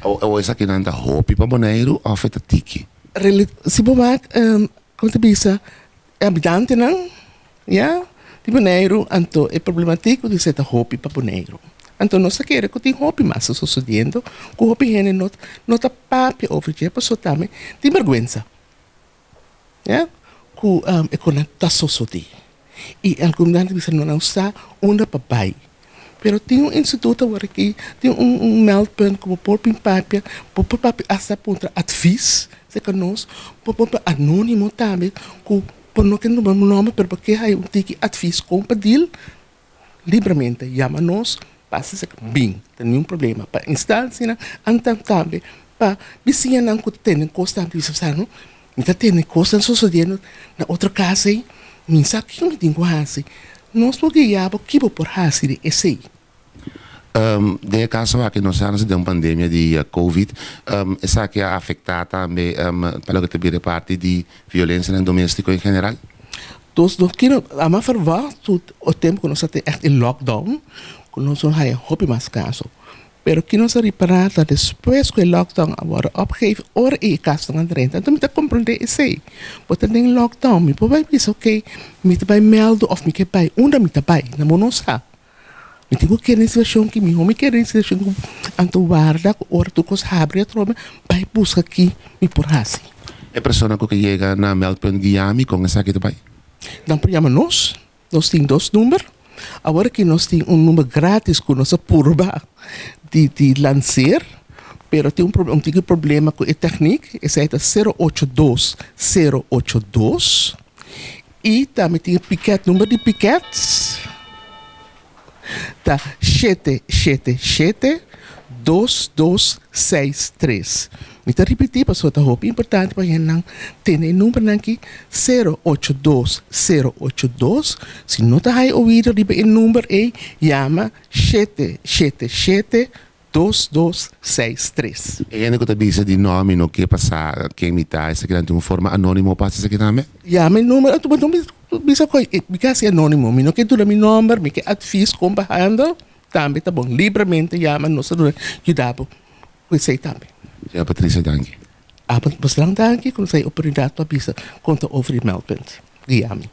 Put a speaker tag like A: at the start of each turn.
A: Awor esakinan ta hopi pa Boneiru òf e ta tiki?
B: Si bo wak, kon ta bisa, e habitantenan, ya, di Boneiru, anto e problematik ku dice ta hopi pa Boneiru. Anto nos ta kere ku tin hopi mas ta sosodiendo, ku hopi hende no no ta papia over dje pasobra tambe tin bergwensa. Ya, ku e konan ta sosodé. I algun nan ta bisa no nan sa unda pa bai. Pero tin un instituto awor aki, tin un un meldpunt ku bo por bin papia, bo por papia asta puntra advis serka nos, bo por papia anónimo tambe ku bo no ke nombra bo nòmber pero bo ke haya un tiki advis kon pa deal. Libremente yama nos pa hasi esaki bin ta niun problema pa instancianan antan tambe pa bisiñanan ku ta tene kos tambe bisa sa no mi ta tene kosnan sosodiendo na otro kas ei mi sa kiko mi tin ku hasi nos por guia bo ki bo por hasi den esei.
A: Den e kaso aki nos a den un pandemia di covid esaki a afektá tambe pa loke ta bira e parti di violensianan domestiko en general?
B: Dus nos kere ama verwacht cu e tempo cu nos a tin echt e lockdown cu nos lo haya hopi mas caso. Pero ki nos a ripara ta despues cu e lockdown a worde opgeheven ora e casonan a drenta. Anto mi ta comprende esey. Bo ta den lockdown mi por bay bisa ok mi ta bay meldo of mi ke bay unda mi ta bay na bo no sa. Mi tin cu kere den situacion ki miho mi kere den situacion cu anto warda cu ora tur cos habri atrobe bay busca ki mi por haci.
A: E persona cu ke yega na meldpunt guiami con esaki ta bay?
B: Nan por yama nos. Nos tin dos number. Awor aki nos tin un number gratis cu nos a purba di di lancer pero tin un un tiki problema cu e techniek esey ta sero ocho dos sero ocho dos. I tambe tin e piket, number di piket ta shete shete shete dos dos seis tres. Mi ta ripití pasobra ta hopi importante pa hendenan tene e numbernan aki, sero ocho dos sero ocho dos. Si no ta haya oido riba e number ei, yama shete shete shete Dos dos seis tres.
A: E hende ku ta bisa di no mi no ke pa sa ken mi ta esakinan tin un forma anonimo pa hasi esaki tambe?
B: Ya mi number anto bo no bisa ku mi ke hasi anonimo mi no ke duna mi nomber mi ke advis kon pa handle tambe ta bon libremente yama nos ta duna yuda bo ku esei tambe.
A: Señora Patricia danki.
B: Abo bosnan danki ku nos a e oportunidat pa bisa konta over di meldpunt di yami.